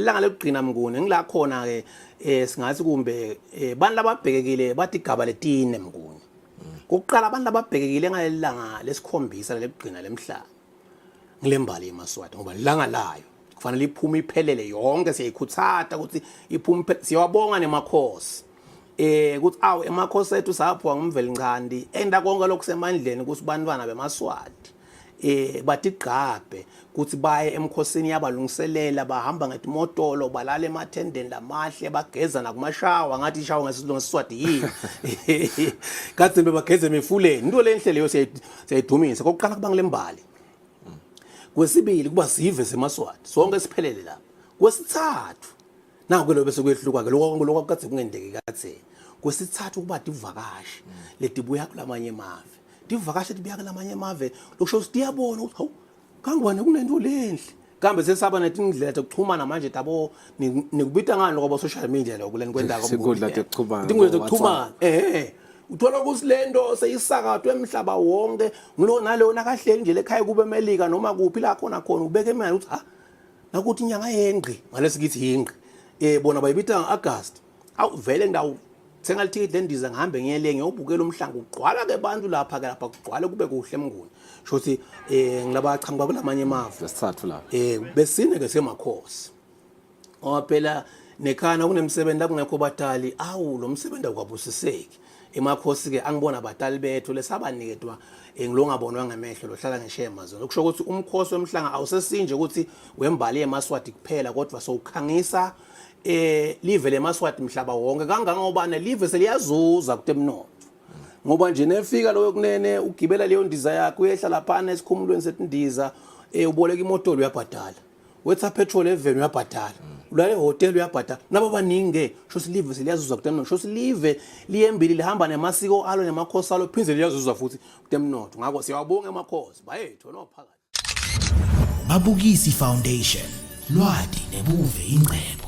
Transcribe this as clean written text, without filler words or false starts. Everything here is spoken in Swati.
Ilanga lokugcina Mnguni ngila khona ke eh singathi kumbe eh, bantu lababhekekile bathi igaba letine Mnguni. Kokuqala abantu lababhekekile ngaleli langa lesikhombisa lekugcina lemhlaba. Ngilembali yemaswati ngoba lilanga layo kufanele iphume iphelele yonke siyayikhuthata ukuthi iphume siyawabonga nemakhosi eh ukuthi awu emakhosi ethu saphiwa ngumvelincandi enda konke lokusemandleni ukuthi bantwana bemaswati eh batigqabhe ukuthi baye emkhosini yabalungiselela bahamba ngetimotolo balala emathendeni lamahle bageza nakumashawa ngathi ishawa ngesilungu siswati yini kadze bebageza emifuleni into lenhle leyo siyayidumisa kokuqala kuba ngilembali kwesibili kuba sive semaswati sonke siphelele lapha kwesithathu naku ke lo bese kuyehluka ke lokho lokho kade kungendeki kadzeni kwesithathu kuba tivakashi letibuya kulamanye emave tivakashi letibuya kulamanye emave lokusho ukuthi tiyabona ukuthi hawu kangwane kunento lenhle kambe sesaba netindlela tekuxhumana manje tabo nikubita ngani lokho social media lokho leni kwendako Tinkundla tekuxhumana, tinkundla tekuxhumana eh uthola ukuthi lento seyisakatwe emhlaba wonke ngilo naleyo nakahleli nje lekhaya kube eMelika noma kuphi la khona khona ubeke imali ukuthi ha nakuthi inyanga yengqi ngalesikithi yingqi eh bona bayibita ngeAugust awu vele ndawu thenga lithikithi lendiza ngihambe ngiyele ngiyobukela umhlanga ugcwala ke bantu lapha ke lapha kugcwale kube kuhle emnguni sho ukuthi eh ngilabaqhamuka kulamanye emave lesithathu lapha eh besine ke semakhosi ngoba phela nekhana kunemsebenzi la kungekho batali awu lo msebenzi awukabusiseki emakhosi ke angibona abatali bethu lesabaniketwa eh, ngilongabonwa ngemehlo lohlala ngesheya emazweni okusho ukuthi umkhosi wemhlanga awusesinje ukuthi wembali yemaswati kuphela kodwa sowukhangisa eh live lemaswati mhlaba wonke kangangoba nelive seliyazuza kutemnotho ngoba nje nefika loyo kunene ugibela leyo ndiza yakho uyehla laphana esikhumulweni setindiza eh uboleka imotolo uyabhadala wetha petrol eveni uyabhadala ulala ehhotel uyabhadala nabo baningi ke sho silive seliyazuza kutemnotho sho silive liyembili lihamba nemasiko alo nemakhosi alo phinde liyazuza futhi kutemnotho ngakho siyawabonga amakhosi bayethu nophakathi Babukisi Foundation lwati nebuve ingcebo.